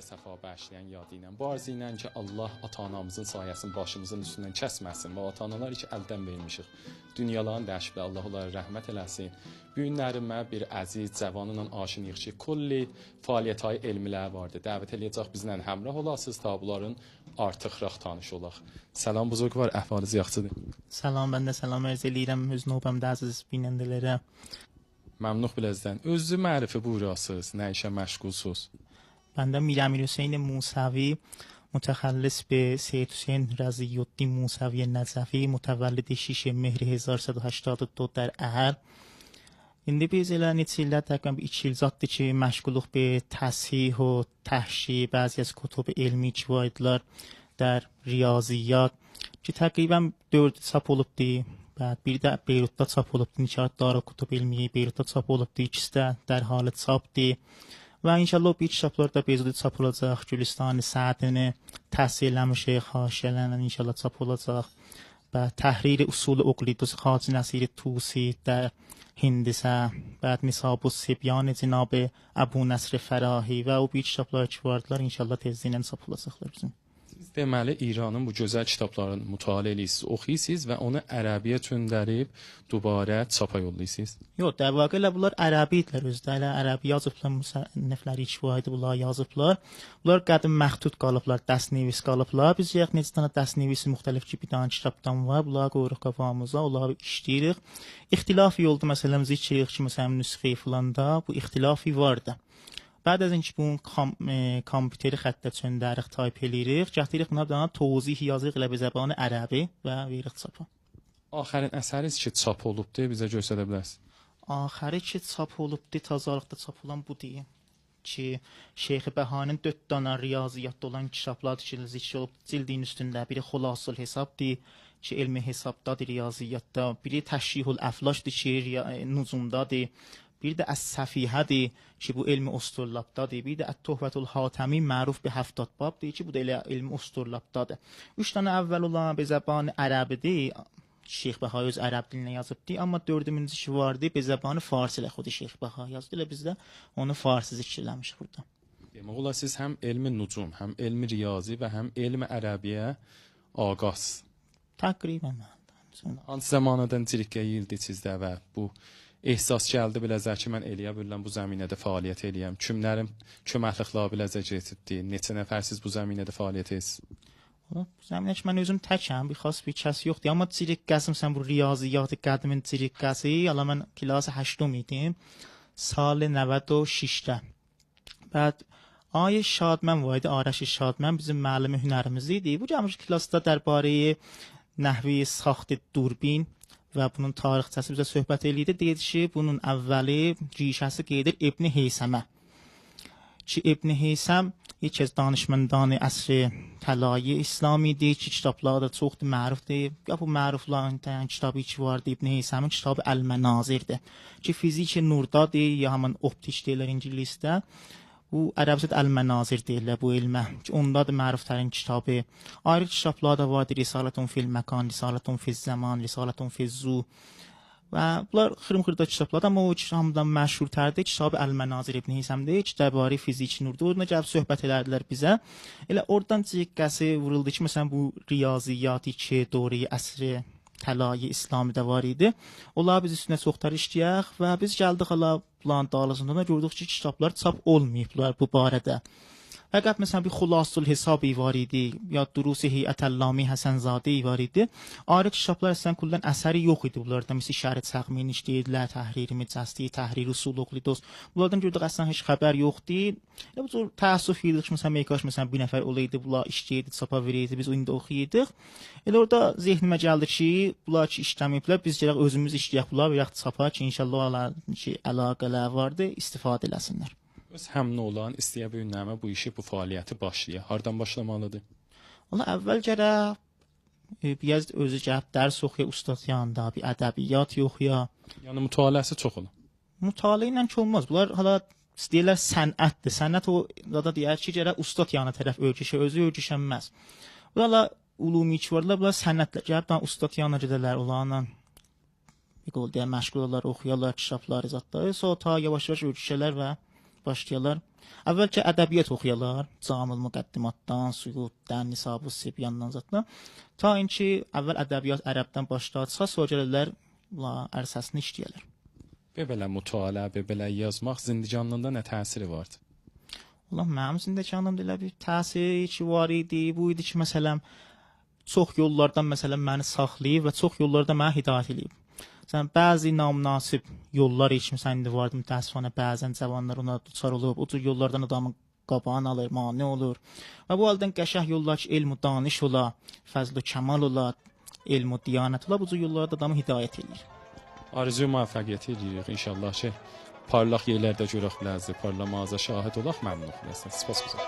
bizlərə səfa bağışlayan yadı ilə. Bu arzu ilə ki, Allah ata-anamızın sayəsini başımızın üstündən kəsməsin və ata-analar ki, əldən vermişik. Dünyaların dəyişiblər, Allah onlara rəhmət eləsin. Bu günləri mən bir əziz cavanla aşinayıq ki, kulli fəaliyyət elmiləri vardı. Dəvət eləyəcək bizlə həmrah olasınız, ta bunların artıqraq tanış olaq. Salam buzurgvar, əhvalınız yaxşıdır? Salam, mən də salam ərz eləyirəm öz növbəmdə əziz binəndələrə. Məmnun biləzdən. Özü mərifi buyurasınız, nə işə məşğulsuz? Bəndə Mir Əmirhüseyn Musavi, متخلص به سید حسین رضی الدین موسوی نجفی، متولد 6 مهر 1182 در اهل. İndi biz elə neçə illər, təqribən 2 il zaddır ki, məşğuluq به تصحیح و تحشیح بعضی از کتب علمی ki vardılar در ریاضیات ki təqribən 4 çap olubdu. Bəd bir də Beyrutda çap olubdu. Nişat Darülkutub Elmiyə Beyrutda çap olubdu. İkisi də dərhal çapdır. Və inşallah bir kitablar da bezudi çap olacaq. Gülüstan Sədini təhsil eləmişik, haşiyələrlə inşallah çap olacaq. Və Təhrir Usul Uqlidus Xacə Nəsir Tusi در Hindisə, bəd Nisab-ı Sibyan Cənab Əbu Nəsr Fərahi və o bir kitablar ki vardılar, inşallah tezliklə çap olacaqlar bizim. Siz deməli İranın bu gözəl kitablarını mütaliə eləyirsiniz, oxuyursunuz və onu ərəbiyə çöndərib dubarə çapa yollayırsınız. Yox, در واقع elə bunlar ərəbi idilər özdə, elə ərəbi yazıblar, müsənnifləri ki var idi, bunlar yazıblar. Bunlar qədim məxtut qalıblar, dəstnevis qalıblar. Biz yəq neçə dənə dəstnevisi müxtəlif ki, bir dənə kitabdan var, bunları qoyuruq qafamıza, onları işləyirik. İxtilafi oldu, məsələn, zikr ki, məsələn, nüsxə filanda bu ixtilafi vardı. بعد از اینکه bunun کامپیوتری خط çöndəriq, tayp eləyirik, gətirik buna bir dənə tozih yazırıq elə به زبان ərəbi və veririk çapa. Axərin əsəriniz ki çap olubdu, bizə göstərə bilərsiniz? Axəri ki çap olubdu, tazalıqda çap olan budur ki, Şeyx Bəhanın 4 dənə riyaziyyatda olan kitablardır ki, zikr olub cildin üstündə. Biri Xülasul Hesabdır ki, elmi hesabdadır riyaziyyatda. Biri Təşrihul Əflacdır ki, nücumdadır. Bir də Əs-Səfihədir ki, bu elmi usturlabdadır. Bir də Ət-Tuhvətul Hatəmi məruf bi 70 babdır ki, bu da elə elmi usturlabdadır. 3 dənə əvvəl olan به زبان ərəbidir. Şeyx Bəha öz ərəb dilinə yazıbdı, amma dördüncü ki vardı, به زبان farsi ilə xudi Şeyx Bəha yazdı. Elə biz də onu farsi zikr eləmişik burada. Demək olar siz həm elmi nücum, həm elmi riyazi və həm elmi ərəbiyə ağasınız. Təqribən. Hansı zamanadan cirikkə yeyildi sizdə və bu ehsas gəldi biləcək ki, mən eləyə bilirəm, bu zəminədə fəaliyyət eləyəm. Kimlərin köməklikləri biləcək getibdi? Neçə nəfər siz bu zəminədə fəaliyyət edirsiniz? Bu zəminə ki, mən özüm təkəm, bir xas bir kəs yoxdur. Amma ciriqqəsi, məsələn, bu riyaziyyat qədimin ciriqqəsi, ala mən kilası 8-üm idim, sal 96-də. Bəd Ay Şadmən var idi, Arəş Şadmən bizim müəllimi hünərimiz idi. Bu gəlmiş klasda dərbarəyi nəhvi saxt durbin və bunun tarixçəsi bizə söhbət eləyirdi. Deyirdi ki, bunun əvvəli rişəsi gedir İbn Heysəmə. Ki, İbn Heysəm ilk az danışmandanı əsri təlayi İslami idi ki, kitabları da çoxdur, mərufdur. Ya bu mərufların kitabı ki vardı, İbn Heysəmin kitabı Əl-Mənazirdir. Ki, fiziki nurdadır, ya həmin optik deyirlər ingilisdə. Bu ərəbcədə Əl-Mənazir deyirlər bu elmə. Ki, ondadır məruflərin kitabı. Ayrı kitablar da vardır. Risalətun fil məkan, Risalətun fil zaman, Risalətun fil zu. Və bunlar xırım-xırda kitablardır, amma o ki, hamıdan məşhurtərdir. Kitabı Əl-Mənazir İbn Heysəmdir ki, dərbarə fiziki nurdur. Orada gəlib söhbət elərdilər bizə. Elə oradan cıqqəsi vuruldu ki, məsələn, bu riyaziyyatı ki, doğru əsri təlayi İslamidə var idi. Onlar biz üstünə çoxlar işləyək və biz gəldik hala bunların dalısında gördük ki, kitablar çap olmayıblar bu barədə. Fəqət məsələn bir Xülasul Hesab var idi, ya Durusi Heyət Əllami Həsənzadə var idi. Ayrı kitablar əslən kullan əsəri yox idi bunlardan. Məsələn İşarət Səğmini işləyirdilər, Təhrir Micəsti, Təhrir Usul Uqlidos. Bunlardan gördük əslən heç xəbər yoxdur. Elə bu cür təəssüf edirdik ki, məsələn meykaş məsələn bir nəfər olaydı, bunlar işləyirdi, çapa verirdi, biz indi oxuyurdıq. Elə orada zehnimə gəldi ki, bunlar ki işləməyiblər, biz gərək özümüz işləyək bunlar, verək çapa ki, inşallah onların ki əlaqələr vardı, istifadə eləsinlər. Öz həmni olan istəyə bu günləmə bu işi, bu fəaliyyəti başlaya. Hardan başlamalıdır? Valla əvvəl gərək biraz özü gəlib dərs oxuya, ustad yanında, bir ədəbiyyat yoxuya. Yəni mütaliəsi çox olur. Mütaliə ilə ki olmaz. Bunlar hala deyirlər sənətdir. Sənət o da deyər ki, gərək ustad yanı tərəf ölküşə, özü ölküşənməz. Bunlar ulumi ki varlar, bunlar sənətlər. Gəlib daha ustad yanına gedərlər, onlarla bir qol deyə məşğul olurlar, oxuyarlar kitabları, zadları. Sonra ta yavaş-yavaş ölküşələr və başlayarlar Əvvəlcə ədəbiyyat oxuyalar, Camül Müqəddimatdan, Suyuddan, Nisab-ı Sibyandan zatdan. Ta inki əvvəl ədəbiyyat ərəbdən başladısa, sonra gəlirlər ərsəsini işləyirlər. Be belə mütaliə, be belə yazmaq zindicanlığında nə təsiri vardı? Allah, mənim zindicanlığımda elə bir təsiri ki var idi, bu idi ki, məsələn, çox yollardan məsələn məni saxlayıb və çox yollarda mənə hidayət eləyib. Məsələn, bəzi naminasib yollar ki, məsələn, indi vardı, mütəəssifانه bəzən cavanlar ona düçar olub, o cür yollardan adamın qabağını alır, mane olur. Və bu haldan qəşəng yollar ki, elm u daniş ola, fəzl-ü kəmal ola, elm u diyanət ola, bu cür yollarda adamı hidayət eləyir. Arzuyu müvəffəqiyyət eləyirik inşallah ki, parlaq yerlərdə görək bilərsiniz, parlamağınıza şahid olaq, məmnun olarıq. Spasibo.